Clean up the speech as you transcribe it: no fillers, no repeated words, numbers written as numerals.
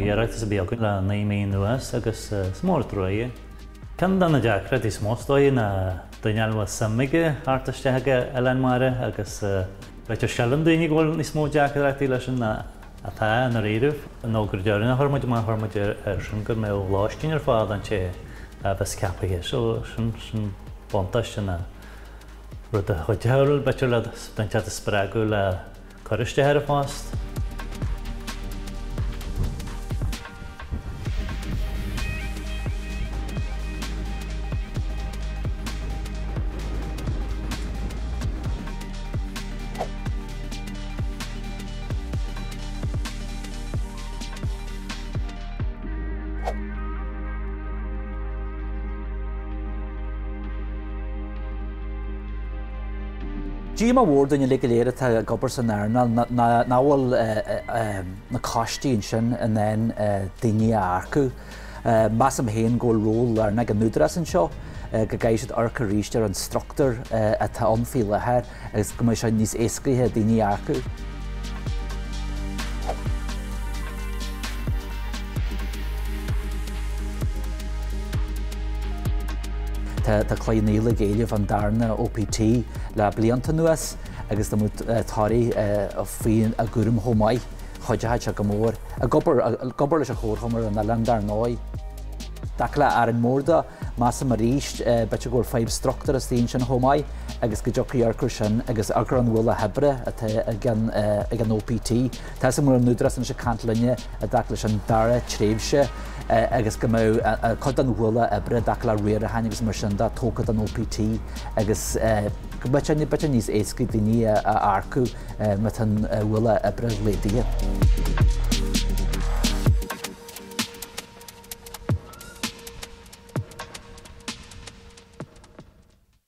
Oireachtas a bhí againn le 9 mí anuas agus is mór an trua é. Ceann de na deacrachtaí is mó is dóigh ná duine a bhfuil suim aige theacht isteach ag oileán mara agus b'fhéidir síleann daoine go bhfuil níos mó deacrachtaí leis sin ná atá i ndáiríribh. An fhógra deireanach a chuir muid amach chuir muid air sin go mbeadh lóistín ar fáil don té a bheas ceapaithe. So sin sin buntáiste ná rud a chuideodh b'fhéidir le duine inteacht a spreagadh le cur isteach ar an phost. Díomá mhór dúinn uilig go léir atá ag obair san earnáil nach bhfuil na coistí ansin in ann daoine a earcú. Measaim féin go bhfuil ról lárnach ag an Údarás anseo, go gcaithfidh siad amharc arís ar an struchtúr atá ann faoi láthair agus go mbeidh sé níos éascaithe daoine a earcú. Tá Cloich Cheann Fhaola ag éileamh an darna OPT le blianta anuas agus dá mbeadh Toraigh faoi a gcúram chomh maith, chuideodh sé go mór. Ag obair ag obair leis an chomharchumann ar an oileán dar ndóigh. I dtaca le Árainn Mhór de, measaim arís, b'fhéidir go bhfuil fadhb struchtúir istigh ansin chomh maith agus go dtiocfaidh amharc air sin agus amharc ar an ualach oibre atá ag an ag an OPT. Tá 'fhios agam go bhfuil an Údarás anois ag caint linne i dtaca leis an dara tréimhse agus go mbeadh cuid den ualach oibre i dtaca le riaracháin agus mar sin de tógtha den OPT agus go mbeadh sé b'fhéidir níos éasca daoine a earcú má tá an ualach oibre laghdaithe.